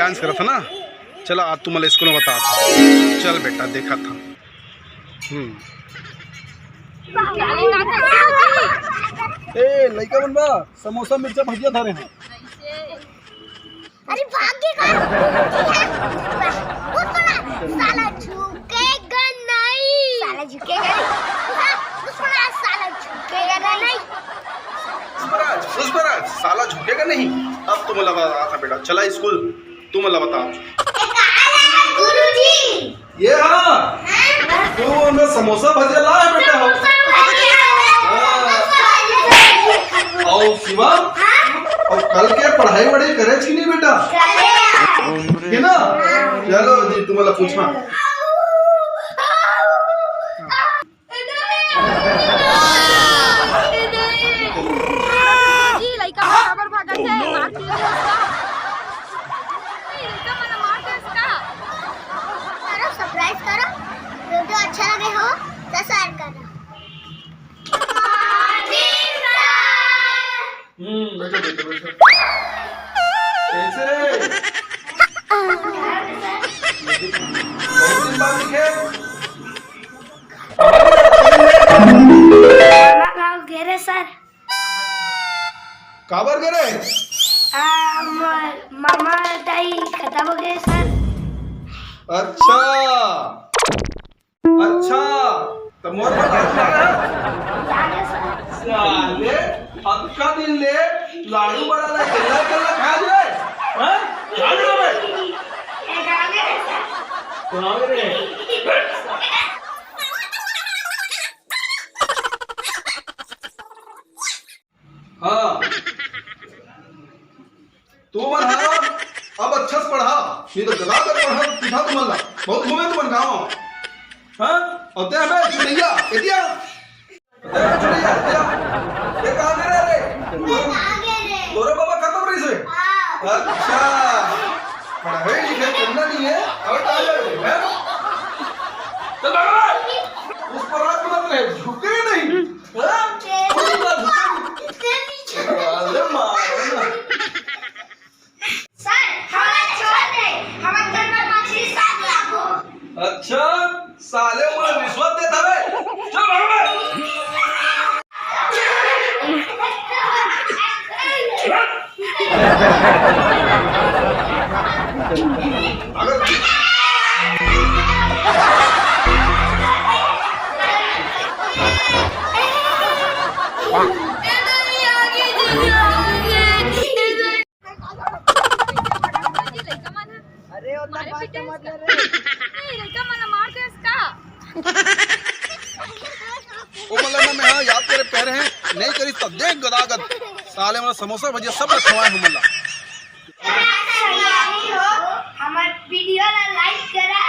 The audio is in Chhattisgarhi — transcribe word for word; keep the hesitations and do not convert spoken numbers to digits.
डांस करत ह ना। चला, आज तुमला स्कूल में बता। चल बेटा, देखा था। हम्म। ए, लइका मन बा, समोसा, मिर्चा, भजिया धरे हैं। अरे भाग के कर। वो थोड़ा साला झुकेगा नहीं। साला झुकेगा नहीं। वो थोड़ा साला झुकेगा नहीं। पुष्पराज, पुष्पराज, साला झुकेगा नहीं। अब तुमला बता था बेटा, चला स्कूल, तुमला बता। गुरुजी। ये हाँ, तू हमने समोसा भजिया ला है बेटा हो। और शिवम, और कल के पढ़ाई वढ़ाई करे छी नहीं बेटा? है ना? चलो जी, तुमला पूछा। जी, लइका मन काबर भागत हे? मार पीट दे उसका। ए, लइका मन मार दे उसका। करो, subscribe करो, video अच्छा लगे हो तो share करो। हम्म, बैठो, बैठो, बैठो। कैसे? बहुत दिन बाद दिखे। मामा गाँव गे रहे सर। काबर गे रहे? आ, मोर मामा दाई खतम हो गए सर। अच्छा, अच्छा, तो मोर बर क्या लाए? साले, अतका दिन ले लाडू बड़ा ला केला केला खा ले, हैं? खा ले बे। कहाँ गे रहे? हाँ। तुमन हा अब अच्छा से पढ़ा, नहीं तो गदा कर पढ़ा, पीठा तुमन ला। बहुत घूमे तुमन गाँव। हाँ? और ते हमें चुनैया, ए दिया। ते चुनैया, ए दिया। ये कहाँ गे रहे रे? तोरे बाबा खतम रहिस हे? अच्छा। पढ़ाई लिखाई करना नहीं है, अब कहाँ जा रहे हैं? चल भाग। उस पर रात मत रहे, झुके नहीं। हाँ? अरे मार। सर, हमर छोड़ दे, हमर घर में मछली साग लागो। अच्छा, साले मोला रिश्वत देत हवे। चल भाग बे। अगर अरे, ओतना मारे बात पीटे मत इसका। ले रे। ए, लइका मन ला मार दे इसका। ओ मल्ला ना, मैं हाँ याद करे पैर हैं, नहीं करी तब देख गदागद। साले मन समोसा भजिया सब ला खवाए हूँ मल्ला। हमर video ला like करा,